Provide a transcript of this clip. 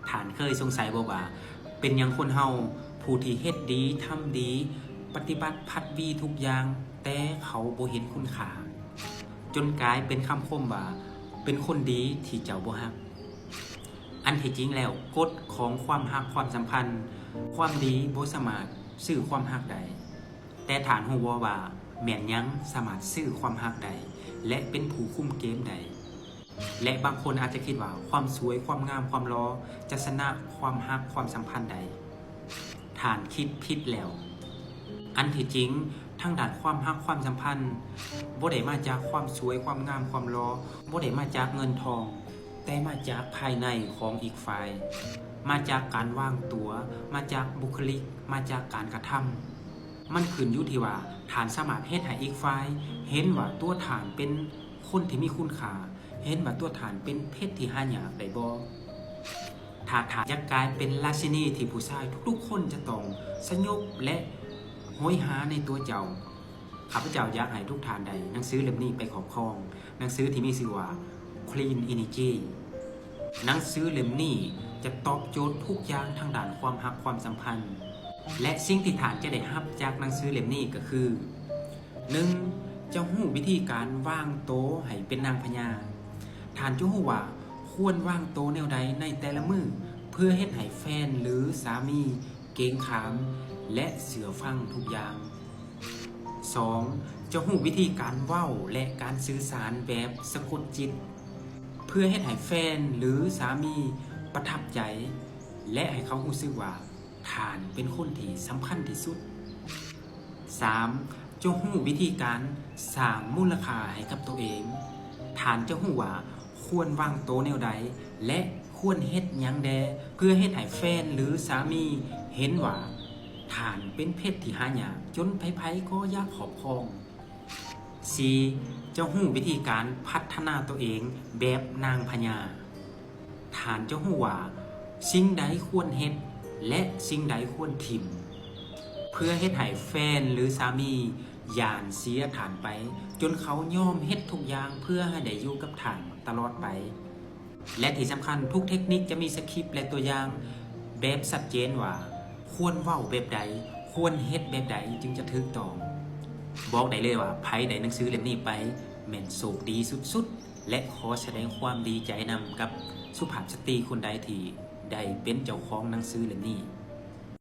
ທ່ານເຄີຍສົງໄສບໍ່ວ່າ ເປັນຫຍັງຄົນເຮົາຜູ້ທີ່ເຮັດດີ, ທຳດີ, ປະຕິບັດພັດວີທຸກຢ່າງ, ແຕ່ເຂົາບໍ່ເຫັນຄຸນຄ່າ, ຈົນກາຍເປັນຄຳຄົມວ່າ ເປັນຄົນດີທີ່ເຈົ້າບໍ່ຮັກ? ອັນທີ່ຈິງແລ້ວ ກົດຂອງຄວາມຮັກຄວາມສຳພັນ, ຄວາມດີບໍ່ສາມາດຊື້ຄວາມຮັກໄດ້. ແຕ່ທ່ານຮູ້ບໍ່ວ່າ ແມ່ນຫຍັງສາມາດຊື້ຄວາມຮັກໄດ້ ແລະ ເປັນຜູ້ຄຸມເກມໄດ້? ແລະ ບາງຄົນອາດຈະຄິດວ່າ ຄວາມສວຍ, ຄວາມງາມ, ຄວາມຫຼໍ່ ຈະຊະນະຄວາມຮັກຄວາມສຳພັນໄດ້. ທ່ານຄິດຜິດແລ້ວ. ອັນທີ່ຈິງ ທາງດ້ານຄວາມຮັກຄວາມສຳພັນ ບໍ່ໄດ້ມາຈາກຄວາມສວຍ, ຄວາມງາມ, ຄວາມຫຼໍ່, ບໍ່ໄດ້ມາຈາກເງິນທອງ, ແຕ່ມາຈາກພາຍໃນຂອງອີກຝ່າຍ, ມາຈາກການວາງຕົວ, ມາຈາກບຸກຄະລິກ, ມາຈາກການກະທຳ. ມັນຂຶ້ນຢູ່ທີ່ວ່າ ທ່ານສາມາດເຮັດໃຫ້ອີກຝ່າຍເຫັນວ່າຕົວທ່ານເປັນຄົນທີ່ມີຄຸນຄ່າ, ເຫັນວ່າຕົວທ່ານເປັນເພັດທີ່ຫາຍາກໄດ້ບໍ່? ຖ້າທ່ານຢາກກາຍເປັນລາຊິນີທີ່ຜູ້ຊາຍທຸກໆຄົນຈະຕ້ອງສະຫຍົບ ແລະ ໂຫຍຫາໃນຕົວເຈົ້າ, ຂ້າພະເຈົ້າຢາກໃຫ້ທຸກທ່ານໄດ້ໜັງສືເຫຼັ້ມນີ້ໄປຄອບຄອງ. ໜັງສືທີ່ມີຊື່ວ່າ Queen Energy. ໜັງສືເຫຼັ້ມນີ້ຈະຕອບໂຈດທຸກຢ່າງທາງດ້ານຄວາມຮັກຄວາມສຳພັນ ແລະ ສິ່ງທີ່ທ່ານຈະໄດ້ຮັບຈາກໜັງສືເຫຼັ້ມນີ້ກໍຄື ໜຶ່ງ ຈະຮູ້ວິທີການວາງໂຕໃຫ້ເປັນນາງພະຍາ. ທ່ານຈະຮູ້ວ່າຄວນວາງໂຕແນວໃດໃນແຕ່ລະມື້ ເພື່ອເຮັດໃຫ້ແຟນ ຫຼື ສາມີເກງຂາມ ແລະ ເຊື່ອຟັງທຸກຢ່າງ. ສອງ ຈະຮູ້ວິທີການເວົ້າ ແລະ ການສື່ສານແບບສະກົດຈິດ ເພື່ອເຮັດໃຫ້ແຟນ ຫຼື ສາມີປະທັບໃຈ ແລະ ໃຫ້ເຂົາຮູ້ສຶກວ່າທ່ານເປັນຄົນທີ່ສຳຄັນທີ່ສຸດ. ສາມ ຈະຮູ້ວິທີການສ້າງມູນລະຄ່າໃຫ້ກັບຕົວເອງ. ທ່ານຈະຮູ້ວ່າຄວນວາງໂຕແນວໃດ ແລະ ຄວນເຮັດຫຍັງແດ່ ເພື່ອເຮັດໃຫ້ແຟນ ຫຼື ສາມີເຫັນວ່າທ່ານເປັນເພັດທີ່ຫາຍາກ ຈົນໃຜໆກໍຢາກຄອບຄອງ. ສີ່ ຈະຮູ້ວິທີການພັດທະນາຕົວເອງແບບນາງພະຍາ. ທ່ານຈະຮູ້ວ່າສິ່ງໃດຄວນເຮັດ ແລະ ສິ່ງໃດຄວນຖິ້ມ ເພື່ອເຮັດໃຫ້ແຟນ ຫຼື ສາມີຢ້ານເສຍທ່ານໄປ ຈົນເຂົາຍອມເຮັດທຸກຢ່າງເພື່ອໃຫ້ໄດ້ຢູ່ກັບທ່ານຕະຫຼອດໄປ. ແລະ ທີ່ສຳຄັນ, ທຸກເທັກນິກຈະມີສະຄຣິບ ແລະ ຕົວຢ່າງແບບຊັດເຈນວ່າຄວນເວົ້າແບບໃດ, ຄວນເຮັດແບບໃດຈຶ່ງຈະຖືກຕ້ອງ. ບອກໄດ້ເລີຍວ່າໃຜໄດ້ໜັງສືເຫຼັ້ມນີ້ໄປ ແມ່ນໂຊກດີສຸດໆ ແລະ ຂໍສະແດງຄວາມດີໃຈນຳກັບສຸພາບສະຕີຄົນໃດທີ່ໄດ້ເປັນເຈົ້າຂອງໜັງສືເຫຼັ້ມນີ້.